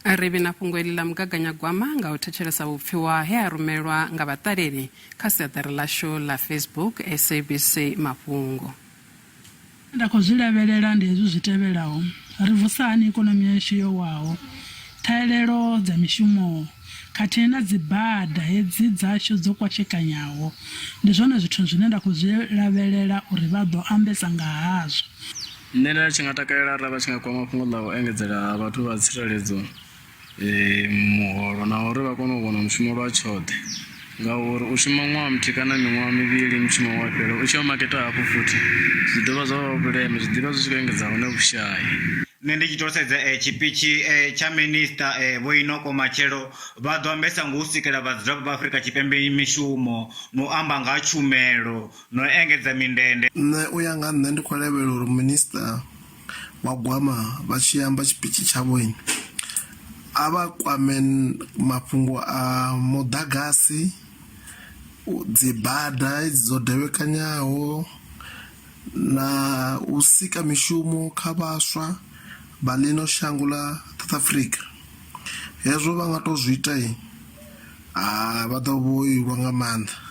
Ri vhina fhungo iḽi ḽa mugaganyagwama nga u thetshelesa vhupfiwa he ha rumelwa nga vhaṱaleli kha siaṱari ḽashu ḽa Facebook SABC Mafhungo. Zwine nda khou zwi lavhelela ndi hezwi zwi tevhelaho, Ri vusa hani ikonomi yashu yo waho, ṱhahelelo dza mishumo khathihi na dzibada hedzi dzashu dzo kwashekanyaho? Ndi zwone zwithu zwine nda khou zwi lavhelela uri vha ḓo ambesa nga hazwo. Nṋe nda tshi nga takalela arali vha tshi nga kwama fhungo ḽa u engedzela ha vhathu vha tsireledzo muholo na uri vha kone u wana mushumo lwa tshoṱhe ngauri u shuma ṅwaha muthihi kana miṅwaha mivhili mushumo wa fhela u tshi ya u maketa hafhu futhi zwi dovha zwa vha vhuleme zwi ḓivha zwi tshi khou engedza hone vhushai. Nṋe ndi tshi tou sedza tshipitshi tsha Minisiṱa Vho Inoko Matshelo vha ḓo ambesa ngo u sikela vhadzulapo vha Afrika Tshipembe mishumo na u amba nga ha tshumelo na u engedza mindende. Nṋe u ya nga nṋe ndi khou lavhelela uri minisiṱa wa gwama vha tshi amba tshipitshi tshavho a vha kwame mafhungo a muḓagasi, dzi bada edzi dzo devhekanyaho na u sika mishumo kha vhaswa vha ḽino shango ḽa South Africa. Hezwo vha nga to zwi ita vha ḓo vho ilwa nga maanḓa.